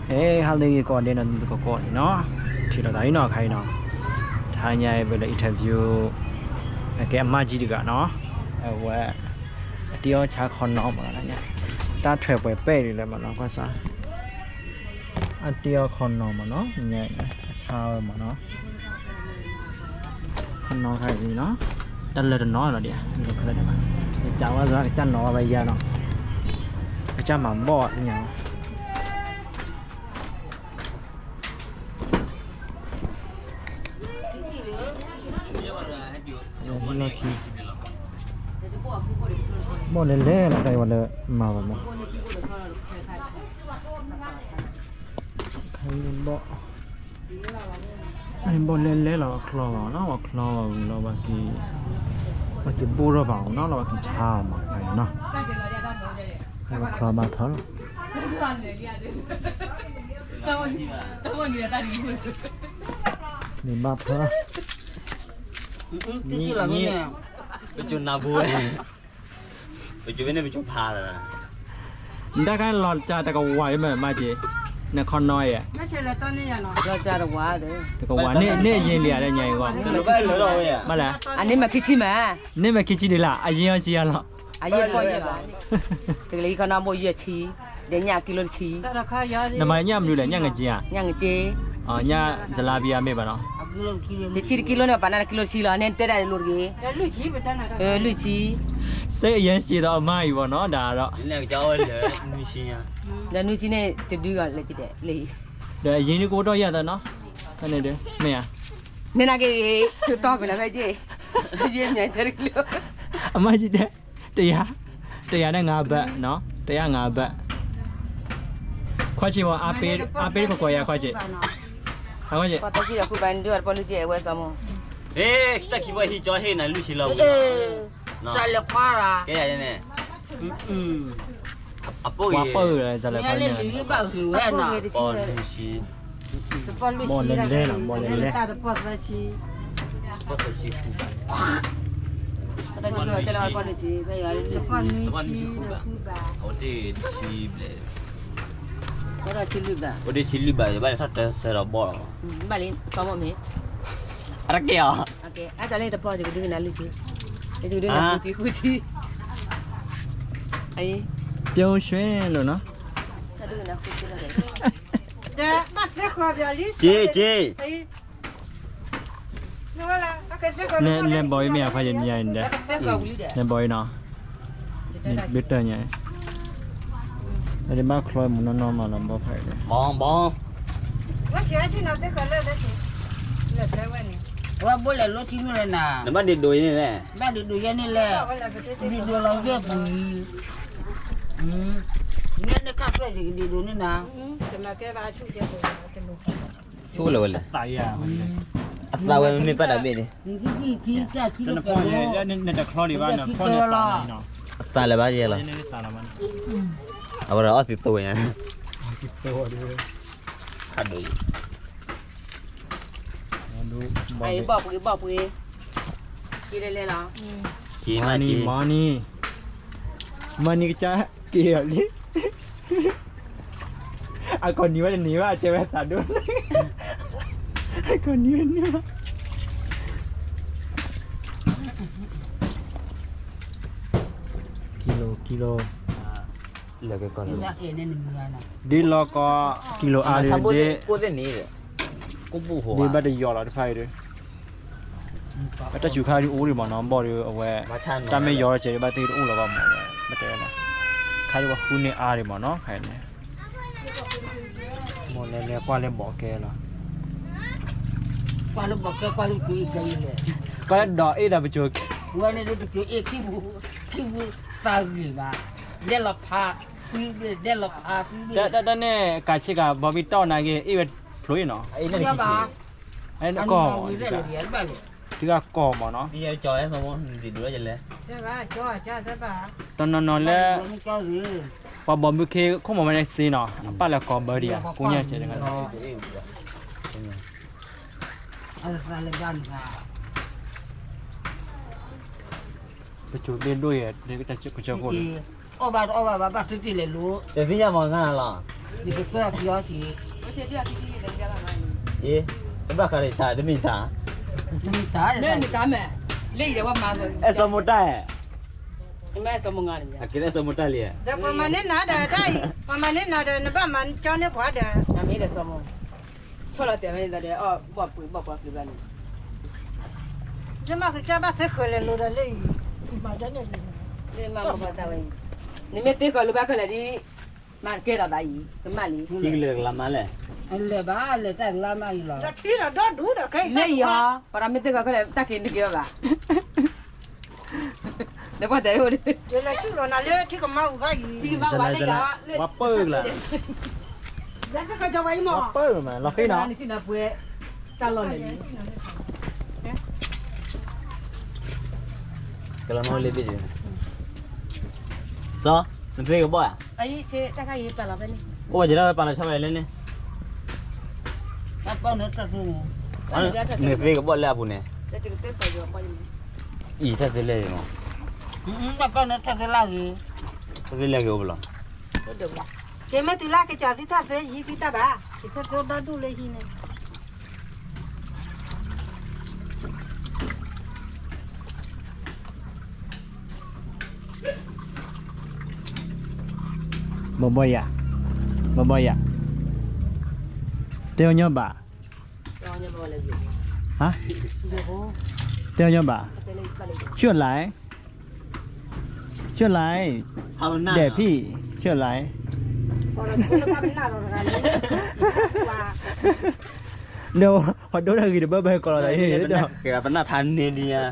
ဟဲ ဟါလၢအဂ့ၤကိးဂၤဒဲးနီၤ သုကကိးန့ၣ်နီၤ, ထံၣ်လိာ်သးအံၤနီၤ ခါအံၤနီၤ, တဟါညါအံၤ ပလၢ interview ကဲအမါကၠံတဂၤနီၤ, အဝဲ အတ့အီၣ်ဆါခီနီၤမးနီၤ, တၢ်ထွဲပှဲၤပဲၣ်ဒ်လဲၣ်မးနီၤ ကွၢ်စၢ်, အတ့အီၣ်ခီနီၤမးနီၤ ညါအံၤ အဆါဝဲမးနီၤ ခီနီၤခါအံၤနီၤ, တၢ်လၢတနီၤလီၤဒံး, ကစၢ်ဝဲစ့ၢ် ကစၢ်နီၤဝဲယါနီၤ, ကစၢ်မၤဘီၣ်သ့ၣ်ညါ ဘီၣ်လဲၤလဲၤလီၤ တၢ်အံၤဝဲလၢမၤဘၣ်မး, ဘီၣ် ဘီၣ်လဲၤလဲၤလီၤ ချီဘၣ်နီၤ ချီဘၣ်ဝံၤလီၤ ပှၤက့ၤဘိၣ်ထီၣ်ဘၣ်အီၤနီၤ လီၤ ပှၤက့ၤဆါအီၤမးနီၤ, ပှၤချီဘၣ်ထီၣ်လီၤ, န့ၣ်ဘၣ်ဖၢ ပကနၢ်ဘိဝဲ ပကနၢ်ဘိဝဲန့ၣ် ပကဖးလီၤ, နတၢ်ခါလီၤစၢ်တကဝၤအံၤမ့ၢ်မးက့ၤ, နခီနီၤအံၤ, လီၤစၢ်တဝၤဒီး, တကဝၤန့ၣ် န့ၢ်အယံၤလံဧါဒီးညါအံၤဂီၢ်, ဘၣ်လဲၣ်, အန့ၣ်မ့ၢ်ခံဆံမး, န့ၣ်မ့ၢ်ခံဆံဒံးလၢ် အယံၤအီၤကံအီၤလီၤ, အယံၤပီၢ်ယဲၢ်ဘၣ်, တကလၢၤခီနီၤဘိယဲၢ်ဆံ, ဒီးညၣ်ကံလိတဆံ, နမၤညၣ်မနုၤလဲၣ် ညၣ်ငက့ၤဧါ, ညၣ်ငက့ၤ, ညၣ်စလါဘံအမ့ၢ်ဘၣ်နီၤ, တဆံတကံလိန့ၣ် ပာ်နၤတကံလိတဆံလီၤ န့ၣ်တဲဒၣ်လိၤတဂ့ၤ, လွံၢ်ဆံ, စ့အယဲၢ် စံးသိးအမါအံၤဘၣ်နီၤ ဒၣ်ဒီး, ဒီးနွံဆံန့ၣ် တဒုဂၤလၢကဒဲးလၢ, ဒီးအယံၤန့ၣ်ကအိၣ်ထီၣ်ယၤသးနီၤ, န့ၣ်ဒီး မ့ၢ်ဧါ, န့ၣ်နာ်က့ၤ, သုတီၢ်ဖဲလီၤဖဲက့ၤ, ယဲၢ်မ့ၢ်တကံလိ, အမါက့ၤတဲ, တယၤ, တယၤန့ၣ်ငါးဘတ်နီၤ, တယၤငါးဘတ်, ခွါဆံးမ့ၢ် အါပ့ၤတခွဲးခွဲးယၤခွါဆံး, ခွါဆံး, ပှၤတၢ်ခံဒီးဃုဘၣ်န့ၣ်ဒုး ပီၢ်လွံၢ်ဆံအဝဲစီၤမိၢ်, ဟ့ၣ် တၢ်ခံဘီဟံးကၠီဟ့ၣ်နၤလွံၢ်ဆံလီၤဝံၤ, စးလဲၤခွါရၤ, ကဲယၤန့ၣ်, အပီၢ်ဂ့ၤ, ပှၤပီၢ်ဂ့ၤလီၤ စးလဲၤခွါန့ၣ်, ပီၢ်လွံၢ်ဆံ, ပီၢ်လဲၤလဲၤလီၤ ပီၢ်လဲၤလဲၤ, တပီၢ်သၢဆံ, ပီၢ်သၢဆံဃုဘၣ်, ပီၢ်လွံၢ်ဆံ, ပီၢ်လွံၢ်ဆံဃုဘၣ်, အဝဲတ့ၢ်တဆံဘျဲၣ်, အဝဲတ့ၢ်တဆံလွံၢ်ဘၣ်, ဘၣ်လံ စီၤမိၢ်မ့ၢ်, အတက့ၢ်အီၤ, အတၢ်လၢတပီၢ် ယကဒုကနၤလွံၢ်ဆံ, ယကဒုကနၤဃုဆံဃုဆံ, ပျော်ရွှင်လို့နော်, က့ၤက့ၤ, နဲဘီအံၤမ့ၢ်အခွါယမံၤအံၤဒီး, နဲဘီအံၤနီၤ, ဘ့တၢ်ညါ, အတဘၣ်ချီမုၢ်နီၢ်နီၢ်မးလီၤ ဘီဖးအံၤဒီး, ဝဲဘိလဲၤလိထံမုၢ်လၢနၤ, နဘၣ်ဒ့ဒိးယဲန့ၣ်လဲၣ်, ဘၣ်ဒ့ဒိးယဲန့ၣ်လဲၣ်, ဒ့ဒိးလီၤဝဲပူၤအံၤ, နဲနကၢ်ဖျၢၣ်ယကဒ့ဒိးန့ၢ်နၤ, ဆိလၢဝဲလဲၣ်, အသးဝဲမ့ၢ်ဘၣ်တၢ်ဘ့ၣ်န့ၣ်, နတချီဒံးဘၣ်, နဖျီန့ၣ်သးလီၤ, အသးလၢၤဘၣ်ယဲလီၤ, အဝဲဒီးအီၣ်သံသိဝဲညါ, ဘီပှ့ၤဘီပှ့ၤ, က့ၤလဲၤလဲၤလီၤ, က့ၤမးက့ၤ, မၤနံၤ, မၤနံၤကစၢ်က့ၤအီၤလံ အကိးနံၤဝဲတန့ၢ်ဘၣ် တဲဝဲသးဒိၣ်, အကိးနံၤဝဲန့ၣ်ဘၣ်, ကံလိၤ ကံလိၤ, ဒ်လီၤကီး ကံလိၤအါဒ်, ဒ်ဘၣ်တယီၤလီၤတဖၣ်အံၤဒီး, အတၢ်စူၤခါဒ်အိၣ်ဒံးမးနီၤ ဘီၣ်ဒီးအဝဲ, တၢ်မ့ၢ်ယီၤဒီးစဲးဒ်ဘၣ်သ့ၣ်တအိၣ်လီၤဘၣ်မးဝဲ, ဘၣ်တဲဝဲလီၤ, ခါဒ်ပှၤဃုန့ၢ်အါဒံးမးနီၤ ခါအံၤန့ၣ်, မ့ၢ်လဲၤလဲၤကွၢ်လၢဘီးကဲလီၤ, ကွၢ်လၢဘီးကဲ ကွၢ်လၢပကၠိအ့ၣ်ကဲအံၤလဲၣ်, ကွၢ်လၢဒီးအ့ၣ်ဒီးပကၠိ, ဝဲန့ၣ်လၢပကၠိအ့ၣ်ခံပူၤ, ခံပူၤသးဂ့ၤဘၣ်, ဒဲလီၤဖးသံဘ့ၣ် ဒဲလီၤဖးသံဘ့ၣ်, တၢ်န့ၣ်ကးဆ့ကၤ ဘီဘံၣ်တီၢ်နာ်က့ အ့ၣ်ဝဲဖျိအံၤနီၤ, ကီၢ်မး, ထံဂၤကီၢ်မးနီၤ, တနီၤနီၤလၢ, ပှၤဘီမုၢ်ခ့ခိၣ်မီၤဝဲန့ၣ်စ့နီၤ အပၢ်လၢကီၢ်ဘၢဒံးဧါ ကိးညါကဲးတဂၤ, ပကၠိဘ့ၣ်ဒိၣ်ယဲၢ် ကစၢၢ်ခိၣ်, အီၣ်ဘၣ်တအီၣ်ဘၣ်ဘၣ် ဘၣ်သ့ၣ်သ့ၣ်လဲၤလိၤ, တသ့ၣ်ညါမၤငါလီၤ ယကကၢၢ်အခံအီၣ်က့ၤ, အ့, တဘၣ်ဃးဒီးတၢ် တမ့ၢ်တၢ်, မ့ၢ်တၢ်မး, လၢယၤဝဲမၤ, အဲၣ်စီၤမိၢ်တၢ်, အကဲအဲၣ်စီၤမိၢ်တၢ်လံ, ဒီးပှၤမၤန့ၢ်နၤဒီးတၢ်အံၤ, ပှၤမၤန့ၢ်နၤဒီး နဘၣ်မၤကၠီန့ၢ်ပှၤဒီး, မ့ၢ်ဒီးစီၤမိၢ်, ဆီၣ်လီၤတဲာ်ဝဲန့ၣ်ဒီး အီၣ်ဘၣ်ပှ့ၤဘၣ်ပှၤပှ့ၤဘၣ်န့ၣ်, ယမ့ၢ်ကစၢ်ဘၣ်သ့ဃၢၤလဲၤလိၤဒီးလၢအံၤ, မၤဒ်န့ၣ်, မ့ၢ်မၤဝဲတၢ်ဝဲအံၤ, နမ့ၢ်သ့ဃၢၤလိၤဘၣ်ခဲလၢာ်ဒ် မၤတကဲထီၣ်ဘၣ်အံၤ ကမၣ်လံ, ထံကလၢာ်ကလါမါလဲၣ်, လဲၤဘၣ်လဲၤတၢ်ကလါမါအံၤလီၤ, လၢယၤ, ပှၤမ့ၢ်သ့ဂီၤခဲလၢာ် တၢ်က့ၤနတက့ၤဘၣ်ဘၣ်, ဒီးပှၤတဲအိၣ်ဒီး, လၢထံကမါအံၤ, ပှၤပၢၢ်လၢ, ပှၤပၢၢ်မး လီၤဃံနီၤ, ကလီၤမီလ့ဘ့ၣ်, စီၤ, နသ့ကဘီၣ်ဧါ, အိၣ်ဝဲကလီၤဝဲပာ်လီၤဆီဝဲလဲၣ်န့ၣ်, နသ့ကဘီၣ်လၢအပူၤန့ၣ်, အံၤတၢ်သ့လဲၣ်မး, တၢ်သ့လဲၣ်ဂ့ၤ, တၢ်သ့လဲၣ်ဂ့ၤအိၣ်ပလီၤ, က့ၤမ့ၢ်တုၤလၢကစၢ်သုထၢၣ်သ့ ယဟံးသုတၢ်ဘၣ်, ယထၢၣ်သ့ဒီဒူၣ်လၢဟံးန့ၣ် ဘီဘီယၤ, ဘီဘီယၤ, တဲအီၤညီဘၣ်, ဟါ, တဲအီၤညီဘၣ်, ဆၢလာ်, ဆၢလာ်, ဒဲးဖံၣ်, ဆၢလာ်, ဒီး ပှၤဒိၣ်တၢ်ဂ့ၤတဘၣ်ဘၣ်ကီးလီၤသး, ပနၢ်ဖးန့ၢ်ဒံးဧါ,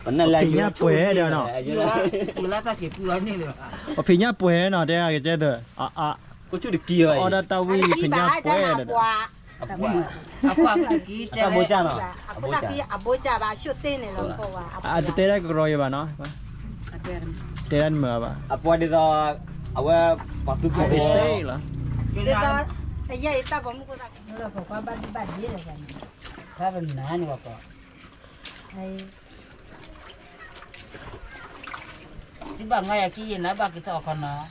ပနၢ်လၢဖံးညၣ်ပှဲၤဒီးနီၤ, ပဖံးညၣ်ပှဲၤနီၤ တဲကတဲသၢ, အီၣ်ဒၣ်တၢ်ဝံၣ်ဖံးညၣ်ပှဲၤဒီး, အဘိကၢ်နီၤ, အဘိကၢ်ဘၣ်, အဘိကၢ်ဘၣ်, အတတဲတၢ်ကရီယဘၣ်နီၤ, တဲတၢ်တမုာ်ဘၣ်, အပှၤဒ်သိး, အဝဲ, ပှၤသူဖိလီၤ, ဒ်သိး, အယဲၢ်အတၢ်ပိာ်မုၣ်ကိၣ်သး, တၢ်ပနၢ်န့ၣ်ဘၣ်ကီး ဘၣ်ငါယၤခံယံၤနၤဘၣ်က့ၤထီၣ်အခီနီၤ,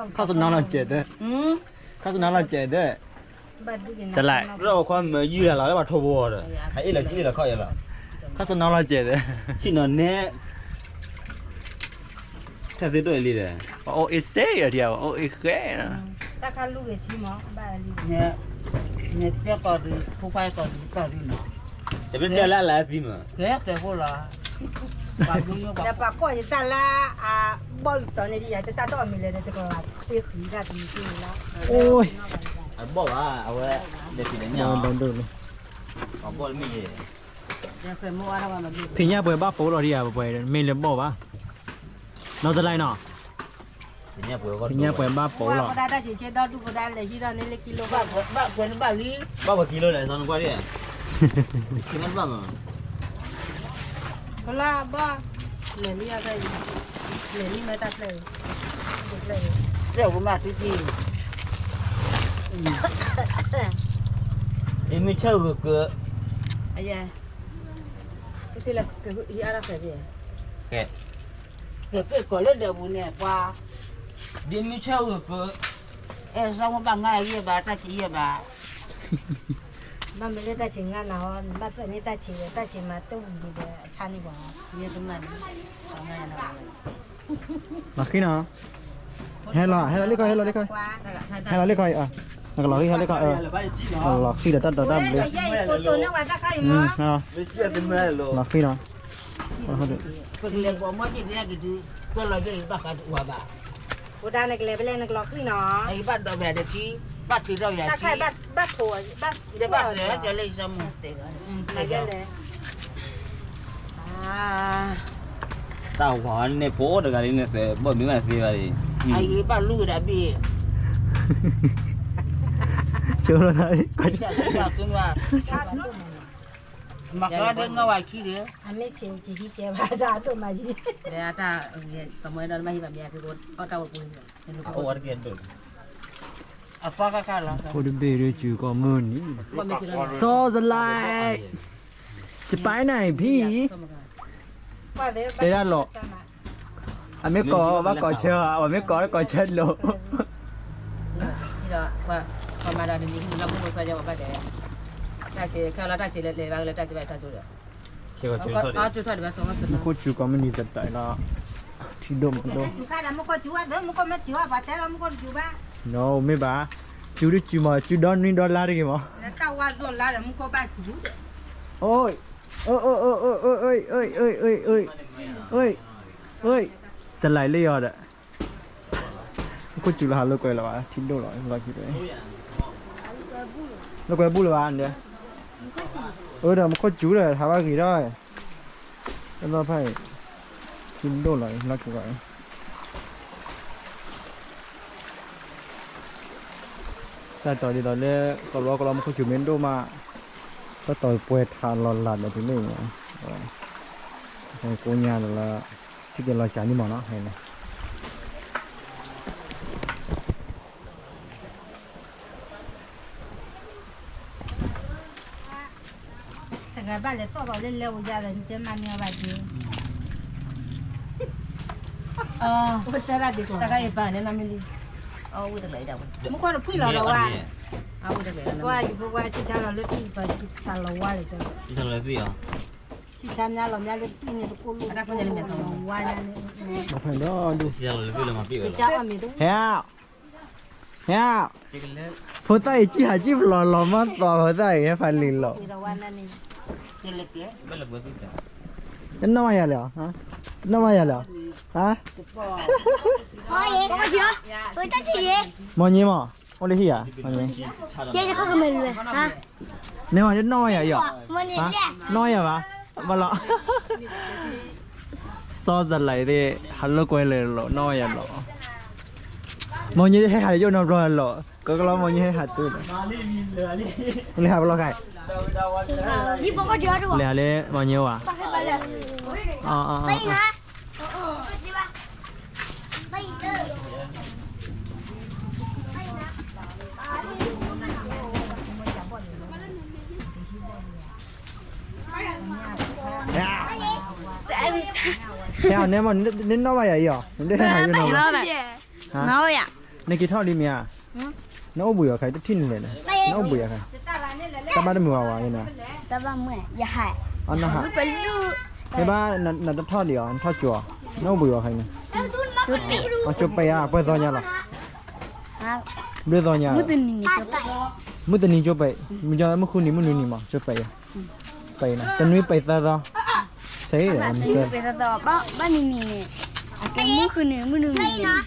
ခီၣ်စနီလီၤစဲးဒၢ, ခီၣ်စနီလီၤစဲးဒၢ, လၢခွါမၢယုၢ်လီၤလၢပှၤထိဘိဒီး, အအ့ၣ်လီၤက့ၤလီၤခီၣ်ယလီၤ, ခီၣ်စနီလီၤစဲးဒၢ, ဆ့ၣ်နီၤနဲ, ထဲသ့ဒိၣ်အလံဒီး, ပှၤအိၣ်အ့ၣ်စ့ၢ်ကီးထံဧါ, ပှၤအိၣ်အ့ၣ်ဃဲ, တၢ်ခါလူက့ၤထံမး, နတဲကီၢ်ဒုး, ဖိခွါကီၢ်ဒုးကီၢ်ဒုးနီၤ, တမ့ၢ်တဲလၢအလၢအသံမး, ကဲကဲဖိလီၤ, ပှၤကီၢ်ယတၢ်လၢ, ဘီၣ်အံၤတီၤန့ၣ်ဒ်ယၤ တတၢ်ဒိၣ်အမံၤလဲၣ်ဒီး တကီၢ်ဘၣ်သ့ဃံတၢ်သံတ့ၢ်လီၤ, အဘီၣ်ဘၣ်, အဝဲ, ဒဲးဖံးလၢညၣ်, အဘီၣ်လၢမ့ၢ်ယဲ ဖံးညၣ်ပှဲၤဘၣ်ပိာ်လီၤဒံးဧါ, ပှဲၤ မ့ၢ်လၢဘီၣ်ဘၣ်, နီၢ်တလါနီၤ, ဖံးညၣ်ပှဲၤဘၣ်ပိာ်လီၤ, တၢ်ဆံးဆ့ဒီဒူၣ်ဖိဒါလဲၤဟံးထီၣ်န့ၣ်လၢကံလိဘၣ်, ဘၣ်ပှဲၤန့ၣ်ဘၣ်လံ, ဘၣ်ပှဲၤကံလိလဲၣ် စီၤနကွၢ်ဒံး, ဆံးမ့ၢ်တဘၣ်မး, ကလါဘီၣ်, လဲၤလံအတၢ်အံၤ, လဲၤလံမ့ၢ်တၢ်ဖျၢၣ်အံၤ, တၢ်အံၤမ့ၢ်ဆၢဂၢၢ်ကၢ, အယဲ, ကစ့လၢ, ကဲ, ကဲက့ၤကီၢ်လၢဒၢးပူၤန့ၣ်ပှၤ, ဒ်မ့ၢ်ဆၢဂၢၢ်ကၢ, အဲၣ်စီၤမိၢ်ဘၣ်ငါယဲဘၣ် တၢ်ဆံးယဲဘၣ်, ဘၣ်မ့ၢ်လၢတၢ်ဆံးငါနၤအီၤ နဘၣ်သၢန့ၢ်တၢ်ဆံးဝဲ တၢ်ဆံးမၤတၢ်ဝံၤဒံးဒီး အဆါန့ၢ်ပှၤ, မ့ၢ်တမၤန့ၣ်, လီၤဃံနီၤ, ဟဲလီၤ ဟဲလီၤလံခီ ဟဲလီၤလံခီ, ဟဲလီၤလံခီ, နကလီၤဃံဟဲလံခီ, လီၤဃံဒီးတၢ်ဒိးတၢ်ဘျၢ, လီၤဃံနီၤ, ပကလဲၤပိာ်မီၢ်က့ၤဒ်က့ၤဒုး, ကလီၤက့ၤဘၣ်ဃးတအိၣ်ဘၣ်, ဖိဒါနကလဲၤဖဲလဲၣ်နကလီၤဃံနီၤ, ဘၣ်ဒိးဘၣ်ဒီးထံ, ဘၣ်ထုးထီၣ်ယၤထံ, ဘၣ်, တၢ်ဝၤန့ၣ်ဖိတဂၤလံန့ၣ်သဲးဘီၣ်မ့ၢ်ဘၣ်သ့ဘၣ်လံ, အဂ့ၤဘၣ်လူဝဲဒၣ်ဘ့ၣ်, ဆိလီၤသး, မၤဃီဒ်ငါဝဲခံဒီး, အမ့ၢ်ဆံးကဟံးကဲဘၣ်တၢ်ဒိၣ်မးယံၤ, လၢတၢ်, စီၤမွဲဒီးမ့ၢ်ဟံးဘၣ်မ့ၢ်အဖံးဖိ, အီၣ်တၢ်ဝဲပူၤ, အပှၤကကလီၤ, ဖိတဘ့ၣ်ဒ်စူၤကီၢ်မုၢ်နံၤ, စီၤစလၢ, ကပၢ်နၤဖံ, တဲဒၣ်လီၤ, အမ့ၢ်ကိးဘၣ်ကိးဆၢ, အမ့ၢ်ကိးလၢကိးဆၢလိၤ, ပှၤမၤဒီးတနံၤလၢမူခိၣ်စီယါပှၤဘၣ်တဲ, တၢ်ဆံးခဲလီၤတၢ်ဆံးလဲၤလဲၤဘၣ်လၢတၢ်ဆံးဘၣ်တၢ်ကၠိဒီး, အီၣ်ကၠိထီၣ်ဒံးဘၣ်ဆိကမိၣ်စနီ, မူခိၣ်စူၤကိးမုၢ်နံၤသတးလီၤ, ထံဒိၣ်မးဒိၣ်, မူခိၣ်စူၤဝဲမူခိၣ်မ့ၢ်စူၤဘၣ်တဲလီၤမူခိၣ်တစူၤဘၣ်, နီၢ်မ့ၢ်ဘၣ်, စူၤတစူၤမး စူၤဒီနွံဒီလါတဂ့ၤမး, တၢ်ဝါသိၣ်လါဒီးမူခိၣ်ဘၣ်စူၤ, အိၣ်, အိၣ်, စလၢ်လၢယီၤဒီး မူခိၣ်စူၤလီၤဟးလိာ်ကွဲလီၤဘၣ် ထံဒိၣ်လီၤ လီၢ်ခံတဝဲ, လိာ်ကွဲဘူၣ်လၢၤဘၣ်, အၢ ဒီးမူခိၣ်စူၤဒီး ဟးဘၣ်ဂ့ၤထီၣ်, တဘျီဖဲအံၤ, ထံဒိၣ်လီၤ လီၢ်ခံကီးအံၤ, တၢ်တီၤဒ်သိးလၢ ကဘျီကဘျီမူခိၣ်စူၤမ့ၢ်ဒိၣ်မး, တၢ်တီၤပှဲၤထးလီၤလးဒီးတုၤမ့ၢ်, ကိညါဒီးလၢ ထံက့ၤလီၤစှၤန့ၣ်မးနီၤ, တဂၤဘၣ်လဲၤသီၣ်လီၤလၢလဲၤအိၣ်ယၤဒီး နတဲမၤန့ၢ်အီၤဘၣ်က့ၤ, တၢ်ခါအံၤပာ်န့ၣ်နီၢ်မ့ၢ်လံ, မူခိၣ်တဖှံလီၤလီၤဝါ, ဝါယဖိဝါဆံၣ်ဆါလီၤလၢသံၣ်ပာ်တၢ်လီၤဝါလီၤ, ဆံၣ်ဆါလီၤလၢသံၣ်န့ၣ်တကိၣ်လီၤ, ဝါန့ၣ်, ဟဲ ဟဲ, ဖိသၣ်အံၤ ကံၣ်ဟးကံၣ်ဖျိးလီၤမၢ်သီ ဖိသၣ်အံၤ ဟဲဖးလံာ်လီၤ, တနီၣ်ဘၣ်ယၤလဲၣ်, တနီၣ်ဘၣ်ယၤလဲၣ်, မီၤည့မး အိၣ်လၢဟံၣ်ဧါ, န့ၣ်မး တနီၣ်ဘၣ်ယၤအံၤ, နီၣ်ဘၣ်ယၤဘၣ်, ဘၣ်လီၤ စီၤစလၢ်သ့ၣ် ဟးလိာ်ကွဲလၢာ်လီၤ နီၣ်ဘၣ်ယၤလီၤ, မီၤည့ဟဲဟးယိၣ်နီတဘျီလီၤ, ကကလီမီၤည့ဟဲဟးတုၤလီၤ, လဲၤဟးပလီၢ်ခါအံၤ, လဲၤဟးလၢမီၤည့ဝဲ, တဲအီၤန့ၣ်မး နနီၣ်ဘၣ်ယၤအံၤအီၤ, နဒၣ်ဟဲဟးယိၣ်နီတဘျီ, နက့ၤထီၣ်လံမ့ၢ်ဧါ, နအိၣ်ဘှံးအီၤခါ တထံၣ်နုၤလဲၣ်န့ၣ်, နအိၣ်ဘှံးအီၤခါ, တၢ်ဘၣ်တမုာ်ဘၣ်ဝဲ, တၢ်ဘၣ်မုာ်, ယဟဲ, မ့ၢ်ဘၣ်နတထီၣ်ဒံးအီၤ နထီၣ်ကၠိအီၤ, နအိၣ်ဘှံးအီၤခါန့ၣ်, ကၠိပဲာ်ဧါ ပှဲၤသီညါလီၤ, ဘျုးသီညါ, မုၢ်တနံၤကၠိပဲာ်, မုၢ်ဃုနံၤ မုၢ်နွံနံၤမး ကၠိပဲာ်, ပဲာ်, တနွံပဲာ်သၢသီ, စ့, ဘၣ်နံၤနံၤန့ၣ်, မုၢ်ဃုနံၤ မုၢ်နွံနံၤန့ၣ်,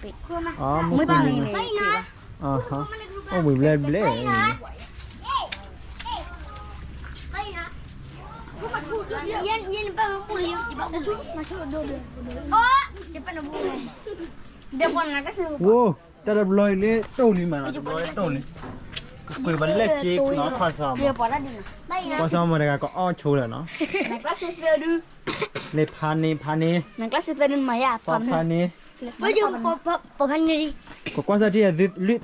မုၢ်တနံၤန့ၣ်, အိၣ်ဘှံးဘျဲၣ်ဘျဲၣ်, တၢ်တဘျီအံၤလၢတိၢ်လံမး, တဘျီတိၢ်လံ, ကကွံာ်ပလဲၣ်က့ၤနီၤ, ခွါစီၤမး, ခွါစီၤမးတဂၤကအီၣ်ဆိလၢာ်နီၤ, လၢဖးန့ၢ်ဖးန့ၢ်, ဖးန့ၢ်, ကွၢ်စၢ်ထံၣ်,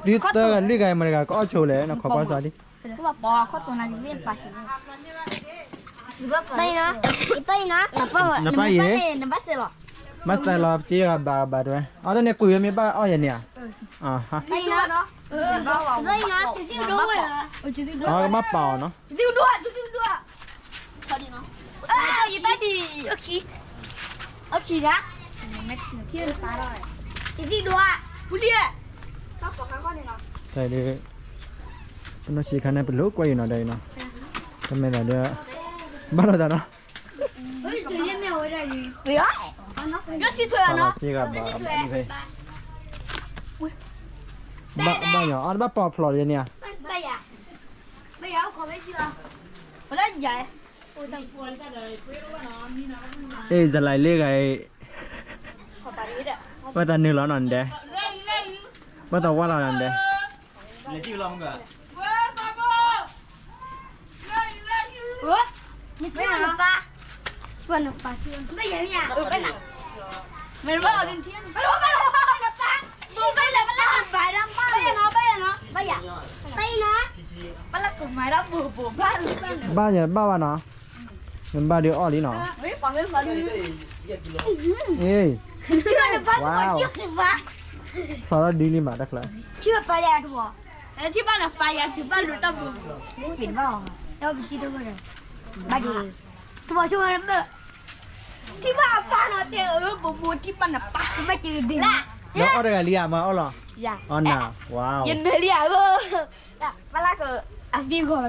သုသၢဂၤလွံၢ်ဂၤမးတဂၤကအီၣ်ဆိလၢာ်နီၤ, ခွါစီၤဒံး နပၢ်ယဲၢ်, ဘၣ်စဲးလီၤ, ဘၣ်စဲးလီၤစ့ဂၤဘၣ်ဂၤဘၣ်တဝဲ, အီၤဒ်န့ၣ်ကွံာ်ဝဲမ့ၢ်ဘၣ်အီၣ်ယၤန့ၣ်ဧါ, ကဘၣ်ပာ်အီၤနီၤ, ယတၢ်ဒံး, ပနီၢ်ဆံးခါန့ၣ် ပလိာ်ကွဲအံၤနီၤ ဒီးအံၤနီၤ, တမ့ၢ်သးဒီး ဘၣ်လိာ်သးနီၤ, ဘၣ်ယီၤ အတဘၣ်ပာ်ဖျိးလၢန့ၣ်ဧါ, အ့ၣ် စလၢ်လ့ဂၤအံၤ, ဘၣ်သးနုာ်လီၤနီၤဒဲး, ဘၣ်သးဝါလီၤနီၤဒဲး, ဘၣ်ယၤဘၣ်ဘၣ်နီၤ, နဘၣ်ဒုးအီၣ်လံနီၤ, အ့ၣ်, ဖျိးထီၣ်ဒုးလံမးတၢ်ချၢ, ထံၣ်ဘၣ်နပၢ်ယၤ ထံၣ်ဘၣ်လူၤတၢ်ဘိ, ဘၣ်ဒီး, တဘၣ်ဆိၣ်, ထံၣ်ဘၣ်အပၢ်နီၤတဲအၢ ဘိဘိထံၣ်ဘၣ်နပၢ်, ဘၣ်က့ၤကဒ့, ဒီးအီၣ်တဂၤလံဧါ မၤအီၣ်လီၤ, ယၤ, ယနၢၤလံဧါ, ပၢ်လၢက, အသံဂီၤလီၤက့ၤ,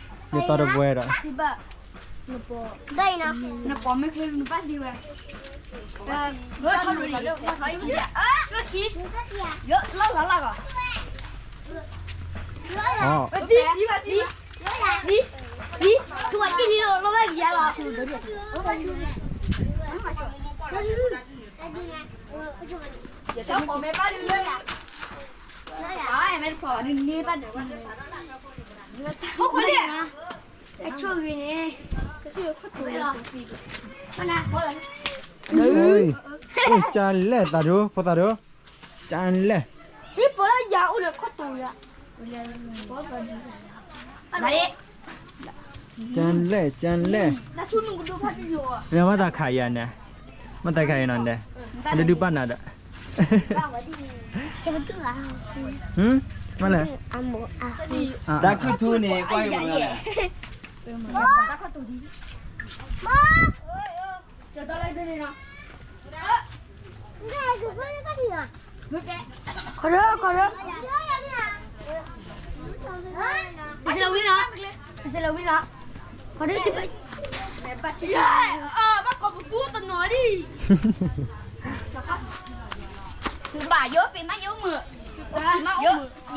ယသီတဝဲဒီး, နပိာ်မ့ၢ်ချ့နဘၣ်သံဝဲ, ထီၣ်လီၤလီၤလီၤ, လီၤလီၤလီၤ, သံ, သံ, သံ, သံ, ထူၣ်ဘၣ်တံၢ်လီၤလီၤဘၣ်ကယၤလီၤ, ယတပိာ်မ့ၢ်ဘၣ်ဒုးလၢ, မ့ၢ်တပိာ်ဒုးန့ၢ်ဘၣ်ဒုး, အဆိၣ်ဂ့ၤန့ၣ်, ကၢ်လဲၣ်သးဒိ ဖိသးဒိ, ကၢ်လဲၣ်, ဟ့ၣ်ပှၤလၢယၤအိၣ်လၢခီၣ်တူာ်ယၤ, ကၢ်လဲၣ်, ကၢ်လဲၣ်, မ့ၢ်တၢ်ခးယၤန့ၣ်, မ့ၢ်တၢ်ခးယၤနီၤဒဲး, အဒုးဒုးပၢ်နၤဒီး, မ့ၢ်လဲၣ်, တၢ်ခုၣ်ထူန့ၣ်, ခီဒၢခီဒၢ, စလဝံလီၤ, စလဝံလီၤ, ခီဒၢ, ဘၣ်ကိးပသူတနီၤလံ, ဘၣ်ယိပ့ၤမးယိမုာ်,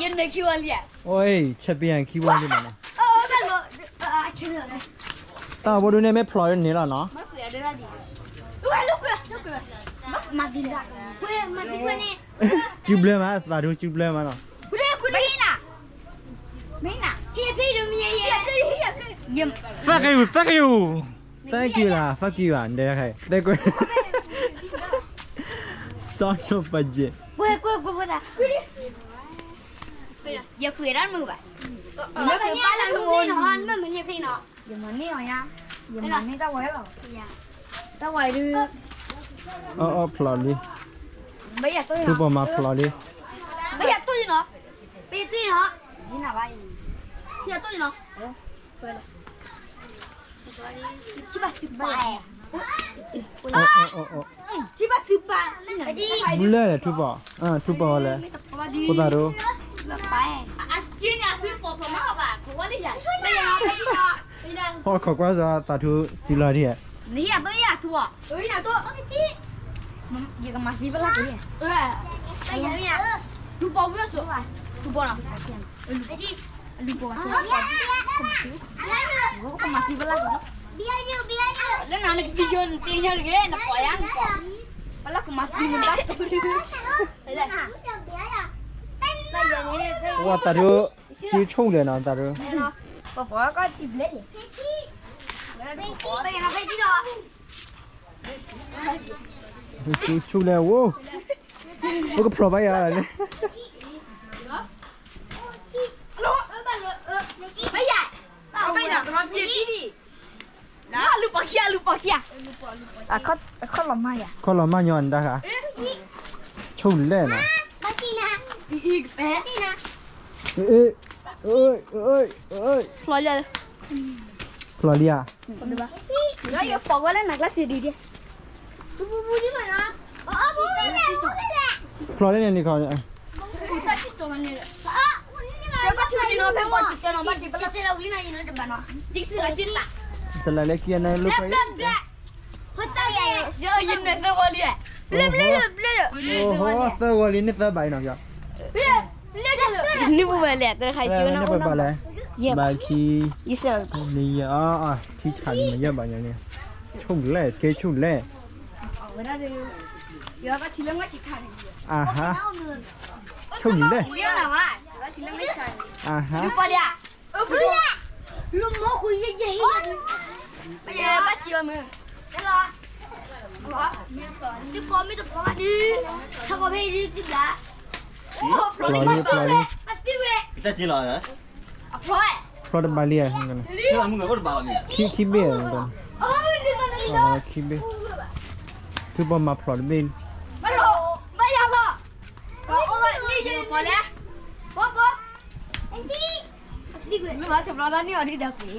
ယန့ၢ်ခံဝီလံ, အိၣ်, championခံဝီလံမးနီၤ, တၢ်ဘိဒုန့ၣ်မ့ၢ်ဖျိးန့ၣ်လီၤနီၤ, မၤသံကွဲန့ၣ်, စုဘျၢမး, သးဒိစုဘျၢမးနီၤ, မ့ၢ်နၤ, မ့ၢ်နၤ, ဟ့ၣ်ဖျ့ဒိမ့ၢ်ယဲ, သၢကယူၤ, သၢကယူၤ, သၢကယူၤလၢ, သၢကယူၤဧါ, တဲကွဲ, စီၤနိပက့, ကွဲကွဲကွဲကွဲ, ယကွဲဒၣ်မုာ်ဘၣ်, ယမၤန့ၢ်အီၤယါ, ယမၤန့ၢ်တၢ်ဝဲလီၤ, တၢ်ဝဲဒုး, အီၣ်အီၣ်ဖျိးလံ, ထူပိာ်မၤဖျိးလံ, ပယီၤတူၢ်ယနီၤ, ပယီၤတူၢ်ယနီၤ, ပယီၤတူၢ်ယနီၤ, ထံၣ်ဘၣ်သုပၢ်, ထံၣ်ဘၣ်သုပၢ်, ဘျၢလဲၣ်ထူပိာ်, ထူပိာ်ဝဲလဲၣ်, ဖိသၣ်ဒိ, ဟီၣ်ခိးကွၢ်စၢၤသးထူစုလီၤဒံး, နဟံၣ်အသိးယၤထူပိာ်, ယကမၤသံပလၢ်က့ၤ, ထူပိာ်ဝဲဆိ, ထူပိာ်နီၤ, လူၤပိာ်, ကမၤသံပလၢ်က့ၤ, လၢနၤနကသံယိနသ့ၣ်ညါတဂ့ၤ နပိာ်ယါနပိာ်, ပလၢကမၤသံနဘၣ်, ဝဲသးဒိ, စုဆိၣ်လဲၣ်နီၤသးဒိ, ပကဆိၣ်လဲၣ်ဝဲ, ပကဖျိးဘၣ်ယၤန့ၣ် လူၤပိာ်ခံ, လူၤပိာ်ခံ, ခီၣ်လီၤမၢ်ညီနတၢ်ဃါ, ဆိၣ်လဲၣ်နီၤ, ဖျိးလံ, ဖျိးလံဧါ, ယပိာ်ဝဲလၢနကျါစံးဒ်, ဖျိးလံန့ၣ်န့ၣ်ခီ, စလၢလၢခံအနၢလိၣ်ဖဲ, သၢဂီၤလံန့ၣ်သၢဘးအံၤနီၤ, နုၢ်ပူၤဝဲလဲၣ်, တခါကၠိနီၤ, ဘၣ်ခံ, နံၤယဲၢ်အီၤ, ထံဆးလံနံၤယဲၢ်ဘးညါန့ၣ်, ဆိၣ်လဲၣ် စကဲဆိၣ်လဲၣ်, အဟါ, ဆိၣ်လဲၣ်, အဟါ ဖျိးလံ ဖျိးလံ, ဖျိးတဘးလံ, ခံဘ့ၣ်, ခံဘ့ၣ်, ထူပိာ်မၤဖျိးတဘ့ၣ်, ဘၣ်ယၤလီၤ, ပှၤအိၣ်ဘၣ်လၢယဲၢ်ပှၤလဲၣ်, လၢဘၣ်ဆိးဘျီသးန့ၢ်အီၤဒ်ဒီး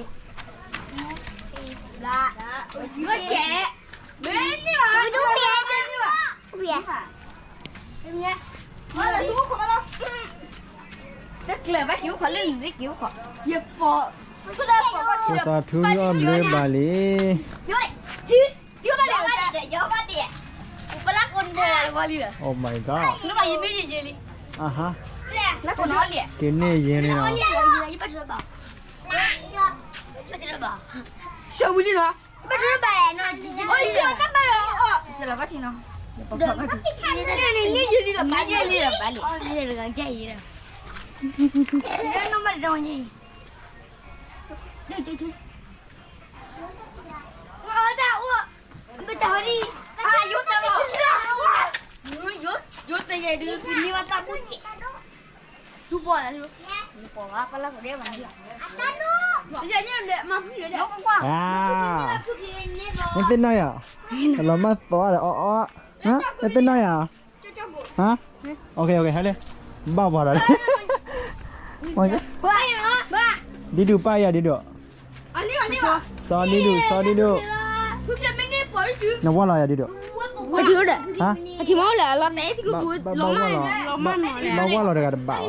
ကွံာ်, ဘျါ, မ့ၢ်န့ၢ်ဘၣ်, မ့ၢ်န့ၢ်ဘၣ်, တကျၢၤဘၣ်က့ၤအိၣ်ခိးလၢလံၤက့ၤအိၣ်ခိး, ယပိာ်, ဖိသၣ်ထူအီၣ်ဘျၢဘၣ်လံ, ယဘၣ်လဲၤဘၣ်ဒဲး, ယဘၣ်ဒဲး, ပလၢကိးနၤလီၤ, Oh my god, လၢဘၣ်ယမ့ၢ်ယယဲလံ, က့ၤန့ၢ်ယဲလံလီၤ, ဘၣ်ဝံၤလံလီၤ, ဘၣ်, ယိတယဲဒုး နံၤဝဲတၢ်ဘူၣ်စဲး, နသ့ၣ်နီၣ်ယၤ, လီၤမၢ်သီဒီးအီအီ, နသ့ၣ်နီၣ်ယၤ, ဟါ, ဟဲလၢ, ဘၣ်ပှၤဒီး, ဒ်ဒူၣ်ပၢ်ယၤဒ်ဒူၣ်, စီၤဒ်ဒူၣ် စီၤဒ်ဒူၣ်, နဝၢ်လီၤယၤဒ်ဒူၣ်, ဟါ, ဘၣ်ဝၢ်လီၤတဂၤတဘၣ်အီၤ,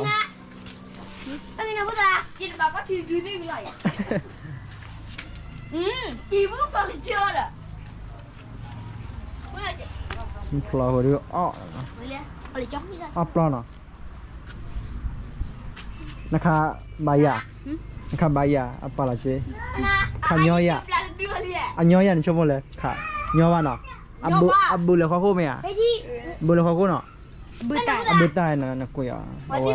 ဖျိးဃိဒုးအီၣ်, အပျီနီၤ, နခးဘၣ်ယၤ, နခးဘၣ်ယၤ အပာ်လီၤစ့, ခးညီယၤ, အညီယၤနဆိကမိၣ်လၢခး, ညီဘၣ်နီၤ, အဘုးလၢဃီခိၣ်မ့ၢ်ဧါ, ဘုးလၢဃီခိၣ်နီၤ, အဘုးတၢ်နီၤ နကွၢ်အီၤ, အဝဲ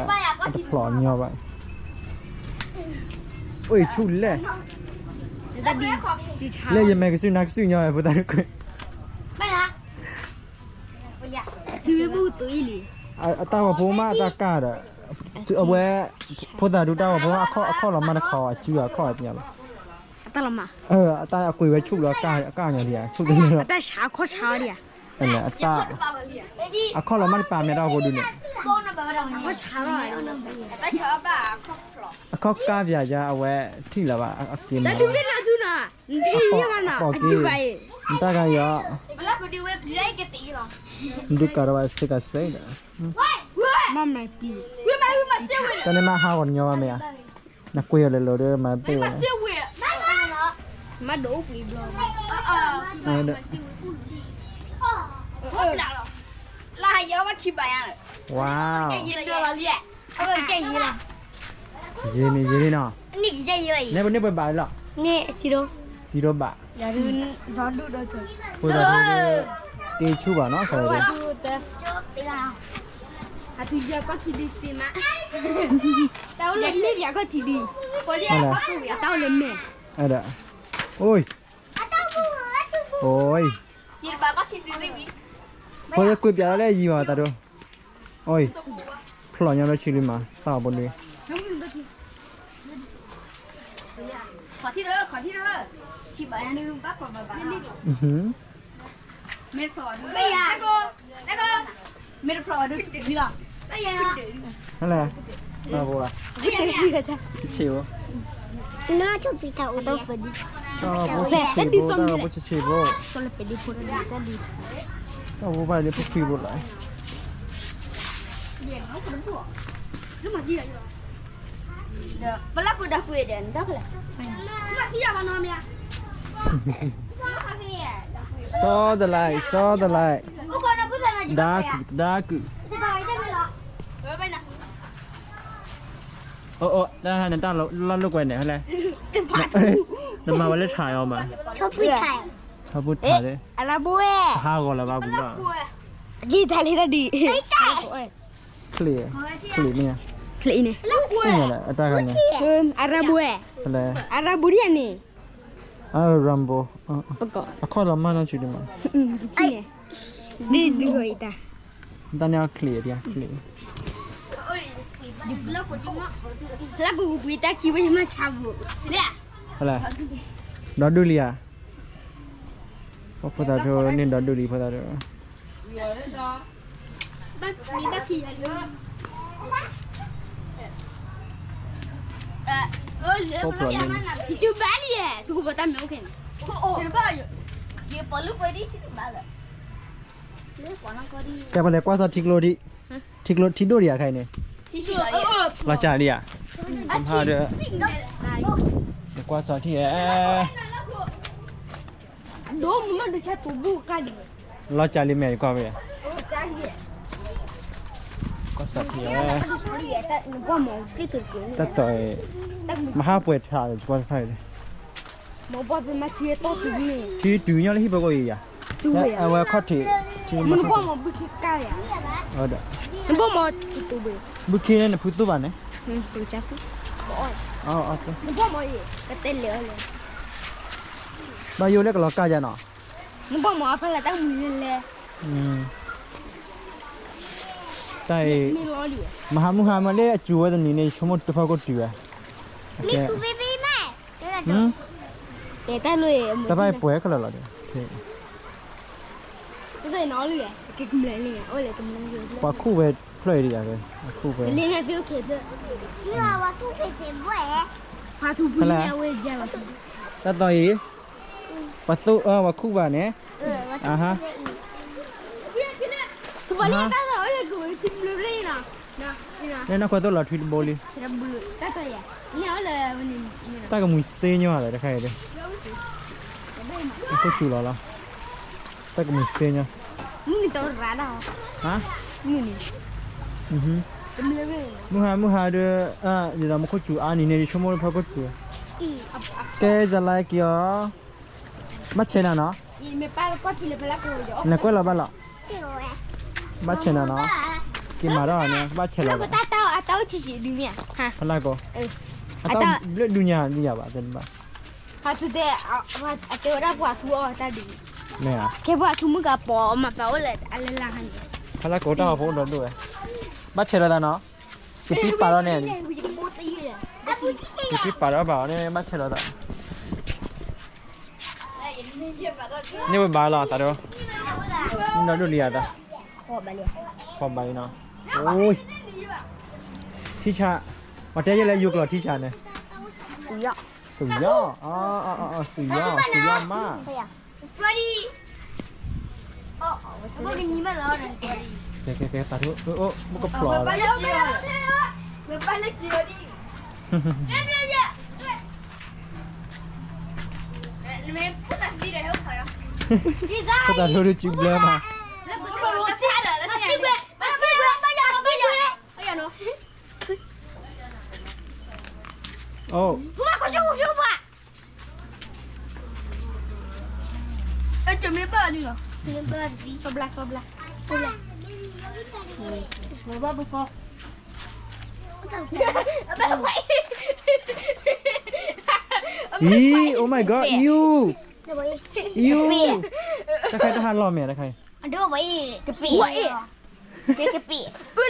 အတဖျိးညီဘၣ်, အိၣ်ဆူၣ်လဲၣ်, လၢယမဲာ်ကစုၣ်နါကစုၣ်ညီဝဲဖိသၣ်တကွ့ၢ် အတၢ်ဂီၤဖိမးအတၢ်ကၢ်ဒီး, အဝဲ, ဖိသၣ်ဒုတၢ်ဂီၤဖိမး အခီၣ်လီၤမၢ်တခီအစုအခီၣ်အပညီလီၤ, အတၢ်ကွံာ်ဝဲဆူၣ်လီၤ အကၢ်ညီဒံးဧါ ဆူၣ်တန့ၢ်လီၤ, အတၢ်ဆါအခီၣ်ဆါအီၤဒံးဧါ, အခီၣ်လီၤမၢ်တပာ်မ့ၢ်တၢ်ဂီၤဖိဒုန့ၣ်, အခီၣ်ကၢ်ပၠးယါ အဝဲထံၣ်လၢၤဘၣ် အက့ၤမး, အက့ၤ, နတၢ်ဂၤယီၤ, ဒုးကးထီၣ်ဘၣ်စ့ၢ်ကီးစ့ၢ်ဒီး, တၢ်န့ၣ်မးဟးဂီၤညီဘၣ်မ့ၢ်ဧါ, နကွံာ်အီၤလၢလီၤဒီးမၤတပ့ၢ်ဝဲ, မၤဒိးပှ့ၤဘျီ, လၢယီၤဘၣ်ခံဘၣ်ယါ, ဝါ, ယံာ်န့ၣ်ယံာ်န့ၣ်နီၤ, န့ၣ်ပန့ၢ်ပှဲၤဘၣ်လီၤ, စံးဒိၣ်ဘၣ်, ဖိသၣ်ဒု, စတ့ဆူၣ်ဘၣ်နီၤ, အသုယီၤကီၢ်ထံဒုစ့မး, တၢ်အိၣ်လၢမ့ၢ်ယီၤကီၢ်ထံဒု, တၢ်အိၣ်လၢမ့ၢ်, အဲဒၣ်, အိ, အိ, ဖိသၣ်ကွံာ်ပၠးလၢယံၤဘၣ်တၢ်ဒိ, အိ, ဖျိးညီလၢဆံလံမး တၢ်အိၣ်ဘိဒု, ခီၣ်ထံၣ်လၢ, ခီၣ်ထံၣ်လၢ, ခံဘၣ်ယါန့ၣ်ဘၣ်ဖျိးဘၣ်ဘၣ်, မ့ၢ်တဖျိးဒု, မ့ၢ်တဖျိးဒု, ဒ်လီၤ, ဟဲလဲၣ်, တၢ်ဘိ, ဆံးဆံးဘိ, တၢ်ဘိဆံးဆံးဘိ, တၢ်ဘိဘၣ်ဒ်ဖိခွံဘိလီၤ, ပလၢ်ကူဒၢ်ကွံာ်ဒီး, စီတလၢ်, စီတလၢ်, ဒါကု, ဒါကု, အိ, အိ, တၢ်နတၢ်လီၢ်လိာ်ကွဲန့ၣ် ဟဲလဲၣ်, နမၤဝဲလၢထးအီၤမး, ဆီဖိထး, အရဘိဝဲ, ဟးဂီၤလၢၤဘၣ်ပူၤလီၤ, အက့ၢ်တၢ်လံတၢ်ဒံး, ချ့, ချ့န့ၣ်, ချ့အံၤန့ၣ်, အတၢ်ဂၤန့ၣ်, အရဘိဝဲ, အရဘိဒံးန့ၣ်, အရဘိ, အခီၣ်လီၤမၢ်နီၢ်ဆူၣ်ဒံးမး, ဒ်ဒုးဂီၤအံၤတၢ်, တၢ်န့ၣ်အချ့ဒံး, ချ့, လၢကပူၤကွံာ်တၢ်ခံဝဲယမၤဆါဘိ, ဒီဒူၣ်လံဧါ, ဖိသၣ်ဒိၣ်န့ၣ်ဒီဒူၣ်လံဖိသၣ်ဒိၣ်, မ့ၢ်ဘၣ်ခံ, အ အိၣ်ဖျိးန့ၣ် ယဘၣ်လံ, သူကဘၣ်တၢ်မ့ၢ်အိၣ်ခဲန့ၣ်, ယပလၢပှဲၤဒ်ထံတဘၣ်လၢ, ကဲပလဲၤကွၢ်စီၤထံကျိ, ထံကျိထံဒိၣ်ဒံးဧါခဲအံၤန့ၣ်, လီၤစၢ်လံဧါ, မဟါဒီး, ကွၢ်စီၤထံဧါ, လီၤစၢ်လံမ့ၢ်ယကွၢ်ဝဲ, ကွၢ်စီၤထံဧါ, တၢ်တီၤအံၤ, မဟါပှဲၤထါဒီးကွၢ်တဖၣ်အံၤ, ထံတုၤညီလၢဟံၣ်ဖိကီၢ်အံၤယၤ, အဝဲခီၣ်ထံး, ဘုခ့န့ၣ်နဖုသူၣ်ဘၣ်န့ၣ်, ဘၣ်ယိၣ်လၢကလီၤကၢ်ယၤနီၤ, တၢ်အံၤ, မဟါမုၢ်ဟါမးလၢအစူၤဝဲတနံၤန့ၣ် ယဆိကမိၣ်တဖၣ်ကိၣ်တုၤဝဲ, တၢ်ဘၣ်ပှဲၤခဲလၢာ်လီၤဒီး, ပှၤခူၣ်ဝဲဖျၢၣ်အံၤဒ်ယၤ, ခူၣ်ဝဲ, တၢ်တီၤအံၤ, ပှၤသူၣ်, ပှၤသူၣ်အၢပှၤခူၣ်ဘၣ်န့ၣ်, လၢနီၢ်ခွဲသိၣ်လီၤထွံတဘိလံ, တၢ်ကမှံၤစ့ညီလီၤတခါအံၤဒီး, ခိၣ်စူၤလီၤလီၤ, တၢ်ကမှံၤစ့ညီ, မုၢ်ဟါမုၢ်ဟါဒီး, ဒ်သိးမူခိၣ်စူၤအါနံၤန့ၣ် ယဆိကမိၣ်ဖၣ်ခိၣ်စူၤ, ကဲစလါက့ၤအီၤ, ဘၣ်ဆဲးနၤနီၤ, နကွဲးလီၤဘၣ်လီၤ, ဘၣ်ဆဲးနၤနီၤ, က့ၤမၤထီၣ်န့ၣ် ဘၣ်ဆဲးလီၤ, ဖလၢကိး, အတၢ်ဘျုးဒုညါဒ်ယၤဘၣ်, မ့ၢ်, ဖလၢကိးတၢ်ဟီၣ်ဖိဒီဒိၣ်ဝဲ, ဘၣ်ဆဲးလီၤသးနီၤ, ကဖံပာ်ထီၣ်န့ၣ်, ကဖံပာ်ထီၣ်ဘၣ်အီၤန့ၣ် ဘၣ်ဆဲးလီၤသး န့ၢ်ဝဲဘၣ်လီၤသးဒီး, နီၢ်ဒိၣ်လံဧါသး, ဃီဘၣ်လံနီၤ, အိ, ထံဆါ, ပှၤတဲယဲလဲၣ်ယိၤကျိာ်ထံဆါန့ၣ်, စူၤယီၣ်, စူၤယီၣ်, စူၤယီၣ်, စူၤယီၣ်မး, ကဲ, ကဲ, ကဲ, သးဒိၣ်, အိၣ်, အိၣ်, မုၢ်ကဖျိးလီၤ, သးဒိၣ်ဒုးစုဘျၢမး, အိၣ် စီၤဘျါ, စီၤဘျါ, ဝဲဘၣ်ပကီ, အံၤ, Oh my God, အံၤ, အံၤ, တခါတဟးလီၤမ့ၢ်တခါ, ကပ့ၢ်, ကပ့ၢ်, အံ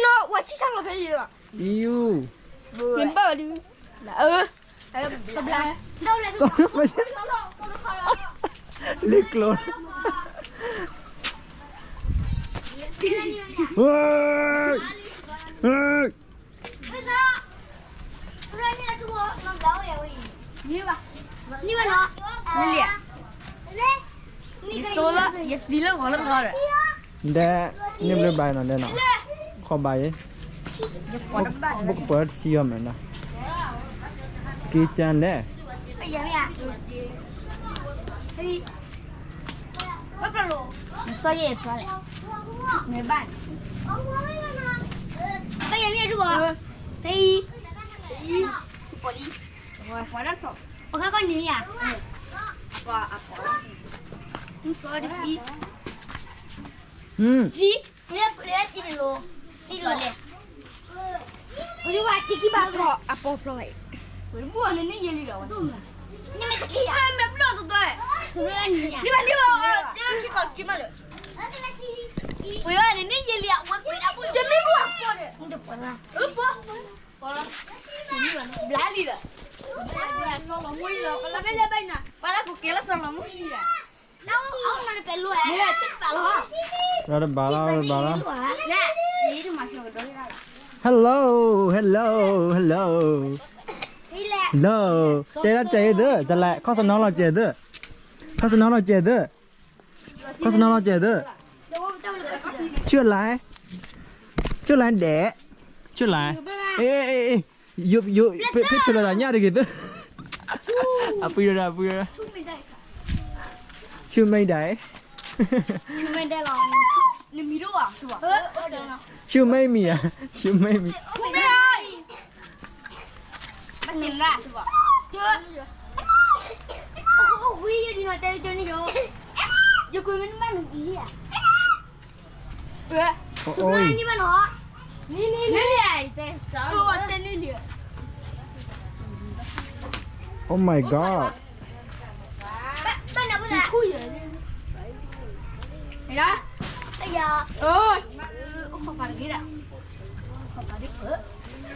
ၤ, စီၤဘျါ, လ့ကျိာ်, ယဆိလၢ ယသံလၢဂီၤလၢဂီၤဒီး, ဒဲ, န့ၣ်ဘျုးဘၣ်နီၤဒဲနီၤ, ခီဘၣ်အံၤ, ဘၣ်ကပၢၤတဆံယီၤမ့ၢ်နီၤ, စက့ကၢ်ဒဲး, စီၤယဲၢ်ဖျါလဲၣ်, မ့ၢ်ဘၣ်န့ၣ်, ဘၣ်ယၤမ့ၢ်ထူၣ်ဘၣ်, ဖဲအံၤ, ပှၤကီၢ်နံၤဧါ, ပှၤတသံ, တသံ, မ့ၢ်လၢသံတလိၤ, သံတလိၤလဲၣ်, ပှၤကီၢ်တံၢ်ကံၢ်ဘၣ်ဖျိး, အပီၤဖျိး, ပှၤနန့ၣ်ယဲလံဒီး, နမ့ၢ်တက့ၢ်ယၤ, မ့ၢ်ဘျီၣ်တသီ, နဘၣ်န့ၣ်ဘၣ်, ခံကီၢ်ကံၢ်မးလၢ, ပှၤနန့ၣ်ယဲလံဧါ, ဝဲကွံာ်တၢ်ပူၤ, တမ့ၢ်ဘၣ်, ဘျါလံဒီး, စီၤလီၤမူအံၤလီၤ, ပလၢဘဲလၢဘၣ်နၤ, ပှၤလၢကိးကဲလၢစီၤလီၤမူအံၤလီၤ, လၢတဘၣ်လီၤ, တဘၣ်လီၤ, လဲၣ်, ယတမၤစၢၤကဒီး, Hello, hello, hello, ဟဲလဲၣ်, လၢ တဲဒၣ်ကဲအံၤသၢ တလဲၤ ခီၣ်စနီလီၤကဲသၢ ခီၣ်စနီလီၤကဲသၢ ခီၣ်စနီလီၤကဲသၢ ဆူၣ်လဲၣ် ဆူၣ်လဲၣ်ဒဲး ဆူၣ်လဲၣ် အ့ အ့ အ့ ယိ ယိ ဖဲ ဖဲထုးလီၤသးညၣ်တဂ့ၤသၢ အပှံၤဒီး အပှံၤဒီး ဆူၣ်မဲဒဲး ဆူၣ်မဲဒဲးလီၤ နမံၤဒိၣ်ဘၣ် ဆူၣ်မဲမံၤဧါ ဆူၣ်မဲမံၤ ဘၣ်စၢၤနၤ ယကွၢ်မ့ၢ်နဘၣ်နကံၢ်ဧါ နံၤနံၤနံၤနံၤ တဲစၢ် တဲနံၤနံၤ Oh my god. ဘၣ်နဘၣ် ဟဲ့ အိၣ်ခိးပာ်တဂ့ၤဒၣ် အိၣ်ခိးပာ်တဂ့ၤ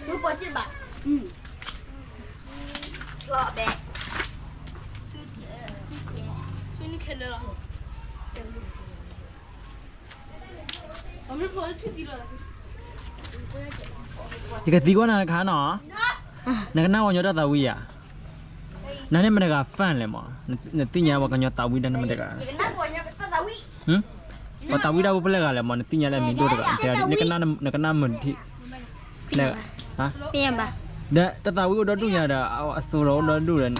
လူၤပိာ်စ့ၢ်ဘၣ် ဘဲ ဆူနံၣ်ခဲလၢာ်လီၤ ယကသံကွၢ်နၤတခါနီၤ, နကနၣ်ပှၤကညီတၢ်သးဝံၣ်ဧါ, နန့ၣ်မတဂၤ fan လဲၣ်မး, နသ့ၣ်ညါပှၤကညီသးဝံၣ်တၢ်န့ၣ်မတဂၤ, ပှၤသးဝံၣ်တၢ်ဖိဖဲလဲၣ်ဂၤလဲၣ်မး နသ့ၣ်ညါလၢအမံၤဒိၣ်တဂၤ, နကနၣ်မုာ်တထံၣ်, ဒီးတၢ်သးဝံၣ်အိၣ်ဒီဒူၣ်ညါဒီး အစိၤဒီးအိၣ်ဒီဒူၣ်ဒီး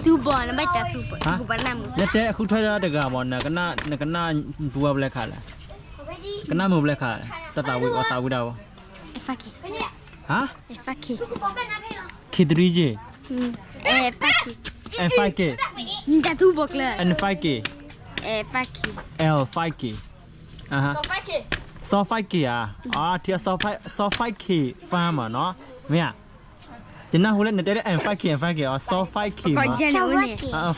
နတဲဃုထၢဒီးတဂၤမး နကနၣ်မုာ်ပှဲၤဖဲလဲၣ်ခါလဲၣ်, ကနၣ်မုာ်ဖဲလဲၣ်ခါ, တၢ်သးဝံၣ် အသးဝံၣ်တၢ်ဖိ ဟါ, K three G, N five K, N five K, L five K, Saw five K ဧါ, ထံၣ် Saw five K fan မးနီၤ, မ့ၢ်ဧါ, ယနၢ်ဟူလၢနတဲလၢ N five K, N five K အီၤ Saw five K မး,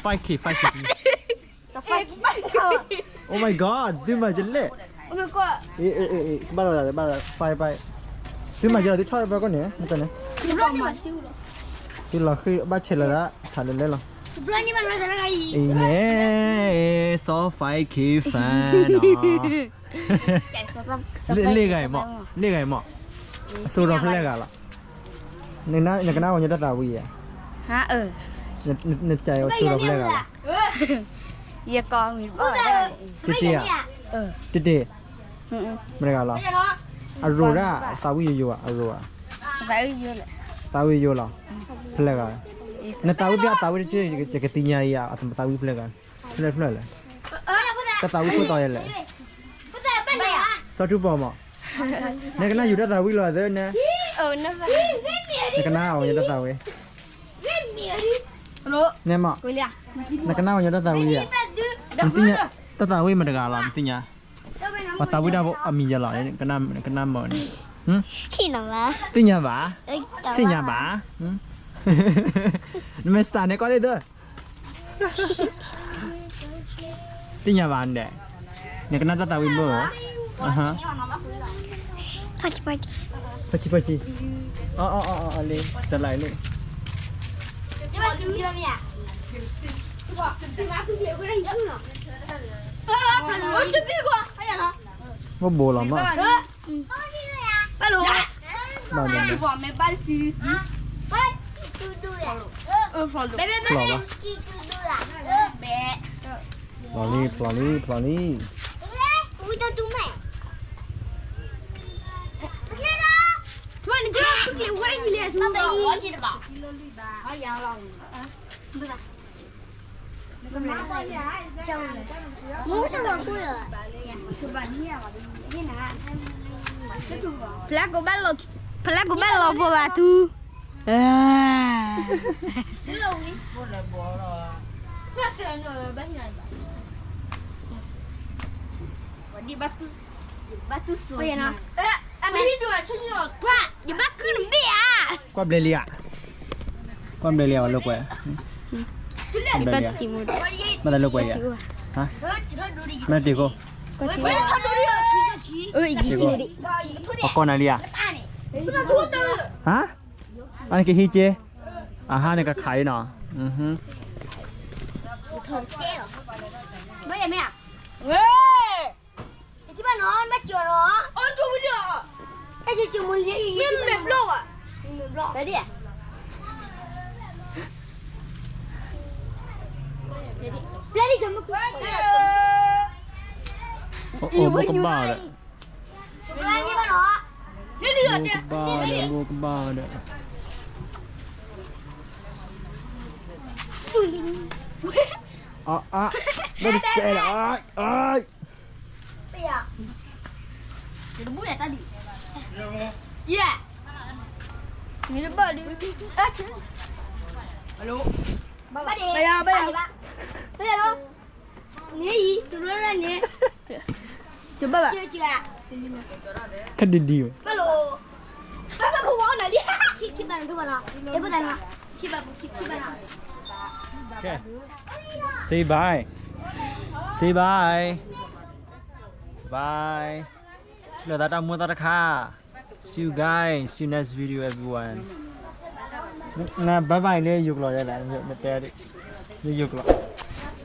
five K, five K, Oh my god, သုမၤယလဲၣ်, ဘၣ်လီၤ, ဘၣ်လီၤ, five, five, သုမၤယလီၤ သုထီၣ်ဘၣ်ကီၢ်န့ၣ်, သုလီၤဃံဘၣ်ဆဲးလီၤသး, ထးလဲၤလဲၤလီၤ, အံၤန့ၣ်, Saw five K fan နီၤ, လ့ၣ်ဂၤအံၤမး, လ့ၣ်ဂၤအံၤမး, အစိၤဒီးဖဲလဲၣ်ဂၤလီၤ, နကနၣ်ပှၤကညီတၢ်သးဝံၣ်ဧါ, နကဲအစိၤဒီးဖဲလဲၣ်ဂၤလီၤ, ယကိးမံၤတဘၣ်, တတ့ဧါ, တတ့, မတဂၤလီၤ, အရိၤဒၣ် သးဝံၣ်ယိယိဧါ, အရိၤဧါ, သးဝံၣ်ယိလီၤ, ဖဲလဲၣ်ဂၤ, နသးဝံၣ်ဖဲအသးဝံၣ်တက့ၢ်, ယကသ့ၣ်ညါအံၤ, သးဝံၣ်ဖဲလဲၣ်ဂၤ, ဖဲလဲၣ်ဖဲလဲၣ်လဲၣ်, တၢ်သးဝံၣ်ခိၣ်တီယဲလဲၣ်, စီၤထူပီၤမး, နကနၣ်ယိၤတၢ်သးဝံၣ်လီၤသၢန့ၣ်, နကနၣ်အီၤယိၤတၢ်သးဝံၣ်, နဲမး, နကနၣ်အီၤယိၤတၢ်သးဝံၣ်ဧါ, တၢ်သးဝံၣ်မတဂၤလီၤ နသ့ၣ်ညါ, ပှၤသးဝံၣ်တၢ်ဖိအမံၤယဲလီၤ, ကနၣ်မၢန့ၣ်, သ့ၣ်ညါဘၣ်, သ့ၣ်ညါဘၣ်, နမ့ၢ်စးန့ၣ်ကီးလံသၢ သ့ၣ်ညါဘၣ်ဒဲး, နကနၣ်တၢ်သးဝံၣ်ဘၣ်, ဖီၣ်ဆံဖီၣ်ဆံ, ဖီၣ်ဆံဖီၣ်ဆံ, အလံ, စလၢ်လံ, ဘိဘိလီၤမး, ဘၣ်မ့ၢ်ဘၣ်, ဖျိလံ ဖျိလံ, ဖျါကိးဘၣ်လီၤ, ဖျါကိးဘၣ်လီၤပှၤဘၣ်သူ, ယဘၣ်ကုၢ်နဘ့ၣ်ဧါ, ကွၢ်ဘျဲလံဧါ, ကွၢ်ဘျဲလံဧါ လၢကွဲး, ဘၣ်တၢ်လၢကွဲးဧါ, မ့ၢ်တံၤခိၣ်, ပကီၢ်နၤလံဧါ, ဟါ, အနကဟံးက့, အဟါနကခးအံၤနီၤ, မ့ၢ်ဘျီၣ်ဧါ, မ့ၢ်ဘျီၣ်ဧါ, မ့ၢ်ဘျီၣ်ဧါ, မ့ၢ်ဘျီၣ်ဧါ, အိၣ် မိၢ်ကဘၣ်ဒီး, မိၢ်ကဘၣ်ဒီး မိၢ်ကဘၣ်ဒီး, အါအါ, ဘၣ်တကဲဒီး, အါအါ, တဘူၣ်ယတၢ်ဒံး, ယဲ, မ့ၢ်တဘၣ်ဒံး, hello, ဘၣ်ဒံး, ဘၣ်ယၤ, ဘၣ်ယၤ, ဘၣ်ယၤလီၤ. န့ၣ်အံၤ တဘျီလၢန့ၣ် ကဘၣ်ဘၣ်, ခက်ဒံးဒံးဘၣ်, ဘၣ်လီၤ, ဘၣ်ဘၣ်ဖိဝါအီၣ်နၤလံ, ခံဘၣ်နၤ, ခံဘၣ်နၤ, ခံဘၣ်, ခံဘၣ်နၤ, say bye, say bye, bye, လၢသးတၢ်မူသးတခါ, see you guys, see you next video everyone. န bye bye လၢယိၤကျိာ်ယဲလဲၣ်, နတဲဒ်, လၢယိၤကျိာ်,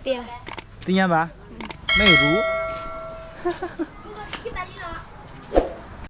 သ့ၣ်ညါဘၣ်, မ့ၢ်ရူ,